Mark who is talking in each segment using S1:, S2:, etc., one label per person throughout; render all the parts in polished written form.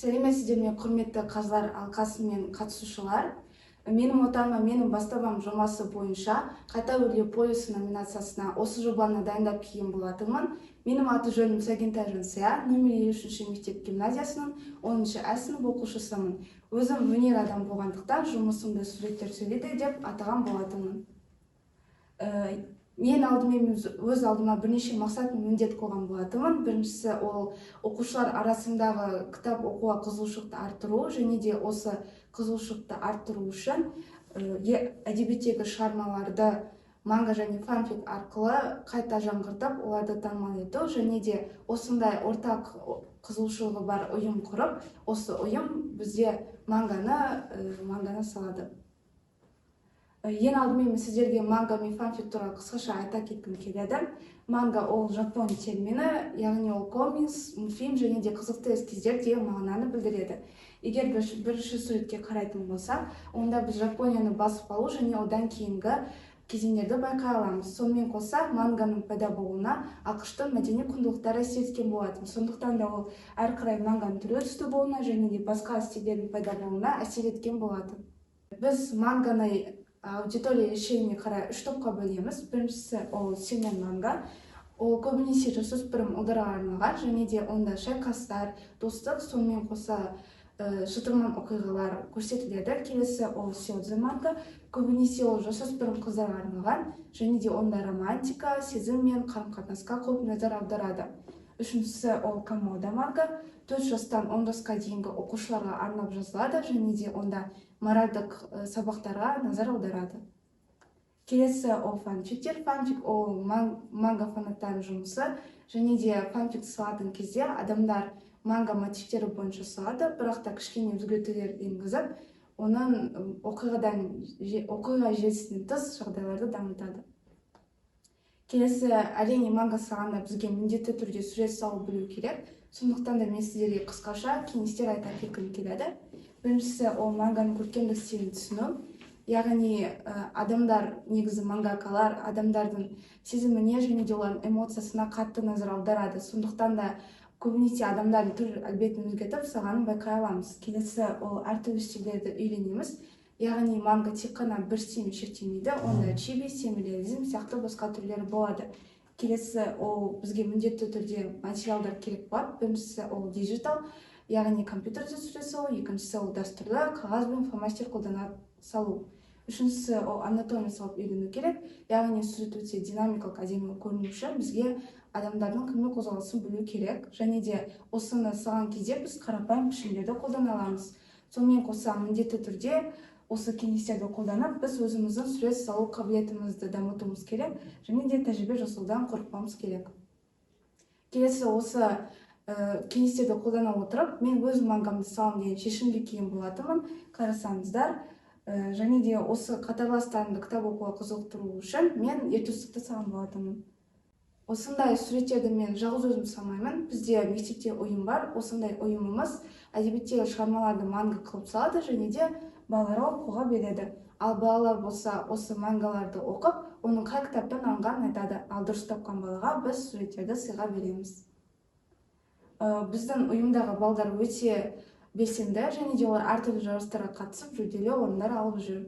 S1: Сәлеметсіздер ме, құрметті қазылар алқасы мен қатысушылар! «Менің отаныма, менің бастамам» жобасы бойынша «Қайта өрлеу полюсі» номинациясына осы жобаны дайындап келген болатынмын. Менің аты жөнім Сагинтай Жансая, нөмір 53-ші мектеп гимназиясының 10-ә сынып оқушысымын. Өзім өнер адамы болғандықтан, жұмысымды «Суреттер сөйлейді» деп атаған болатынмын. Мен алдымен өз алдыма бірнеше мақсат мен міндет қойған болатынмын. Біріншісі — ол оқушылар арасындағы кітап оқуға қызығушылықты арттыру және де осы қызығушылықты арттыру үшін әдебиеттегі шығармаларды манга және фанфик арқылы қайта жаңғыртып, оларды танымал ету және де осындай ортақ қызығушылығы бар ұйым құрып, осы ұйым бізде манганы салады. Ең алдымен мен сіздерге манга мен фанфик туралы қысқаша айта кеткім келеді. Манга — ол жапон термині, яғни ол комикс, мультфильм және де қызықты эскиздер деген мағынаны білдіреді. Егер біз бірінші суретке қарайтын болсақ, онда біз Жапонияны басып алу және одан кейінгі кезеңдерді байқай аламыз. Сонымен қоса, манганың пайда болуына АҚШ-тың мәдени құндылықтары әсер еткен болатын. Сондықтан да ол әрі қарай манганың түрлі түсті болуына және де басқа стильдердің пайда болуына әсер еткен болатын. Біз манганы аудитория ерекшелігіне қарай үш топқа бөлеміз. Біріншісі — ол сёнэн манга. Ол көбінесе жасөспірім ұлдарға арналған және де онда шайқастар, достық, сонымен қоса шытырман оқиғалар көрсетіледі. Келесі — ол сёдзе манга. Көбінесе ол жасөспірім қыздарға арналған және де онда романтика, сезім мен қарым қатынасқа көп назар аударады. Үшіншісі — ол комодо манга. 4 жастан 10 жасқа дейінгі оқушыларға арнап жазылады және де онда моральдық сабақтарға назар аударады. Келесі — ол фанфиктер. Фанфик — ол манга фанаттарының жұмысы және де фанфик салатын кезде адамдар манга мотивтері бойынша салады, бірақ та кішкене өзгертулер енгізіп, оның оқиға желісінен тыс жағдайларды дамытады. Келесі, әрине, манга салғанда бізге міндетті түрде сурет салу білу керек. Сондықтан да мен сіздерге қысқаша кеңестер айта кеткім келеді. Біріншісі — ол манганың көркемдік стилін түсіну, яғни адамдар, негізі мангакалар адамдардың сезіміне және де олардың эмоциясына қатты назар аударады. Сондықтан да көбінесе адамдардың түр әлпетін өзгертіп салғанын байқай аламыз. Келесі — ол әртүрлі стильдерді үйренеміз, яғни манга тек қана бір стильмен шектелмейді, онда чиби, семиреализм сияқты басқа түрлері болады. Келесі — ол бізге міндетті түрде материалдар керек болады. Біріншісі — ол диджитал, яғни компьютерде сурет салу. Екіншісі — ол дәстүрлі қағаз бен фломастер қолдана салу. Үшіншісі — ол анатомия салып үйрену керек, яғни сурет өте динамикалық, әдемі көріну үшін бізге адамдардың қимыл қозғалысын білу керек және де осыны салған кезде біз қарапайым пішіндерді қолдана аламыз. Сонымен қоса, міндетті түрде осы кеңестерді қолданып, біз өзіміздің сурет салу қабілетімізді дамытуымыз керек және де тәжірибе жасаудан қорықпауымыз керек. Келесі, осы кеңестерді қолдана отырып, мен өз мангамды саламын деген шешімге келген болатынмын, қарасаңыздар. Және де осы қатарластарымды кітап оқуға қызықтыру үшін мен Ер Төстікті салған болатынмын. Осындай суреттерді мен жалғыз өзім салмаймын. Бізде мектепте ұйым бар. Осындай ұйымымыз әдебиеттегі шығармаларды манга қылып салады және де балаларға оқуға береді. Ал балалар болса, осы мангаларды оқып, оның қай кітаптан алынғанын айтады. Ал дұрыс тапқан балаға біз суреттерді сыйға береміз. Біздің ұйымдағы балдар өте белсенді және де олар әртүрлі жарыстарға қатысып, жүлделі орындар алып жүр.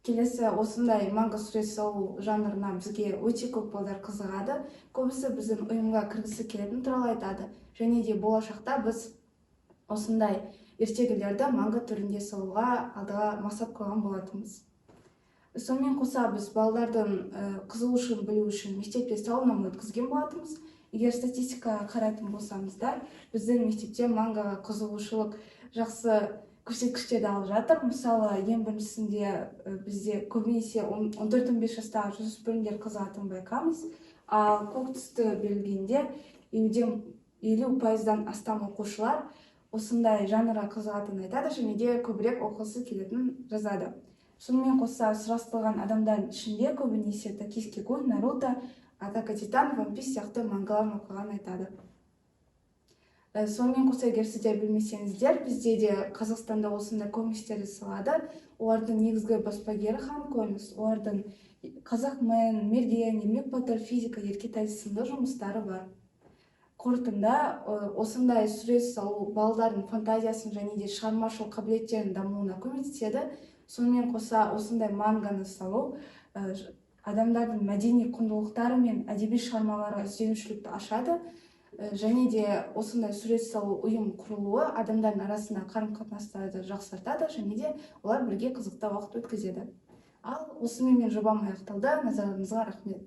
S1: Келесі, осындай манга сурет салу жанрына бізге өте көп балдар қызығады. Көбісі біздің ұйымға кіргісі келетіні туралы айтады және де болашақта біз осындай ертегілерді манга түрінде салуға алдыға мақсат қойған болатынбыз. Сонымен қоса, біз балалардың қызығушылығын білу үшін мектепте сауалнама өткізген болатынбыз. Егер статистикаға қарайтын болсаңыздар, біздің мектепте мангаға қызығушылық жақсы көрсеткіштерді алып жатыр. Мысалы, ең біріншісінде бізде көбінесе 14-15 жастағы жасөспірімдер қызығатынын байқаймыз. Ал көк түсті берілгенде 50%-дан астам оқушылар осындай жанрға қызығатынын айтады және де көбірек оқығысы келетінін жазады. Сонымен қоса, сұрастырылған адамдардың ішінде көбінесе «Токийский гуль», «Наруто», «Атака титан», «Ван Пис» сияқты мангаларын оқығанын айтады. Сонымен қоса, егер сіздер білмесеңіздер, бізде де Қазақстанда осындай комикстерді салады. Олардың негізгі баспагері — Хан Комикс. Олардың «Қазақмен», «Мерген», «Ермек батыр», «Физика», «Еркетай» сынды жұмыстары бар. Қорытынды, осындай сурет салу балалардың фантазиясын және де шығармашылық қабілеттерінің дамуына көмектеседі. Сонымен қоса, осындай манганы салу адамдардың мәдени құндылықтары мен әдеби шығармаларға ізденушілікті ашады. Және де осындай сурет салу ұйым құрылуы адамдардың арасында қарым қатынастарды жақсартады және де олар бірге қызықты уақыт өткізеді. Ал осымен менің жобам аяқталды. Назарларыңызға рахмет.